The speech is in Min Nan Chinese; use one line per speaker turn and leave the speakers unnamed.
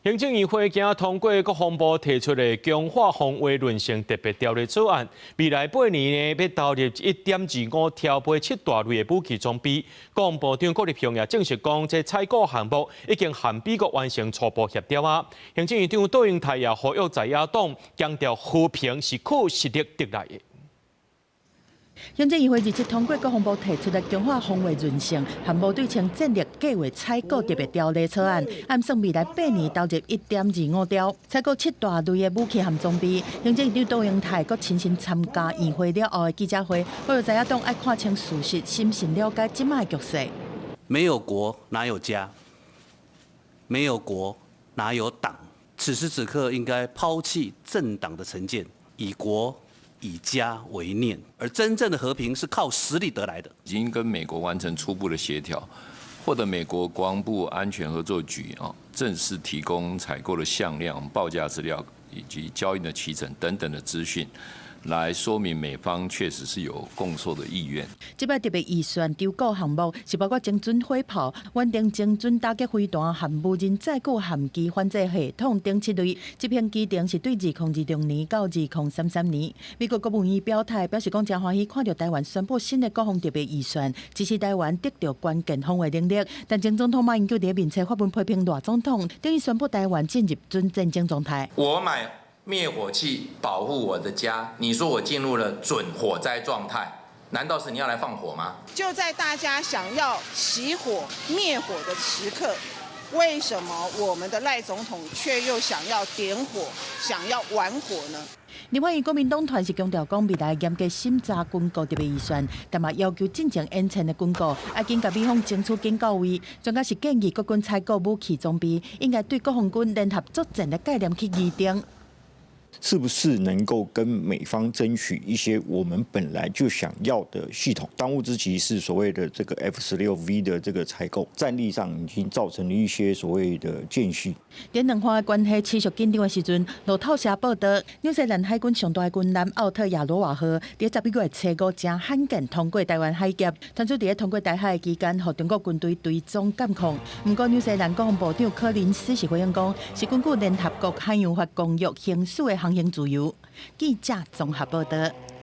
行政院會今通過國防部提出的強化防衛韌性特別條例草案，未來8年呢，欲投入1.25兆買七大類的武器裝備。國防部長郭立雄也證實講，這採購項目已經和美國完成初步協調啊。行政院長卓榮泰也呼籲在野黨強調和平是靠實力得來的。
行政院會日前通過國防部提出的強化防衛韌性和無對稱戰力計劃採購特別條例草案，按算未來八年投入1.25兆，採購七大類的武器和裝備。行政院長卓榮泰閣親身參加院會了後的記者會，呼籲在野黨愛看清事實，審慎了解這擺的局勢。
沒有國哪有家？沒有國哪有黨？此時此刻應該拋棄政黨的成見，以國以家為念，而真正的和平是靠實力得來的。
已經跟美國完成初步的協調，獲得美國國防部安全合作局啊正式提供採購的項量、報價資料以及交易的期程等等的資訊，來說明美方確實是有供售的意願。
這擺特別預算籌購項目是包括精準火炮、遠程精準打擊飛彈和無人載具艦機反制系統等七類。執行期程是對2026年到2033年。美國國務院表態表示，講誠歡喜看著台灣宣布新的國防特別預算，支持台灣得著關鍵防衛能力。但前總統馬英九佇面冊發文批評賴總統，等於宣布台灣進入準戰爭狀態。
我買滅火器保護我的家，你說我進入了準火災狀態，難道是你要來放火嗎？
就在大家想要熄火滅火的時刻，為什麼我們的賴總統卻又想要點火，想要玩火呢？
另外，國民黨團是強調講，未來嚴格審查軍購特別預算，但嘛要求進前延簽的軍購，愛緊共美方爭取緊到位。專家是建議國軍採購武器裝備，應該對國防軍聯合作戰的概念去擬定。
是不是能夠跟美方爭取一些我們本來就想要的系統？當務之急是所謂的這個 F-16V 的這個採購，戰力上已經造成了一些所謂的間隙。
佇兩岸的關係持續緊張的時陣，路透社報道，紐西蘭海軍上大的軍艦奧特亞羅瓦號，佇11月初五誠罕見通過台灣海峽，傳出佇通過台海的期間，予中國軍隊追蹤監控。毋過紐西蘭國防部長柯林斯是回應講，是根據聯合國海洋法公約行使的航行自由。記者綜合報道。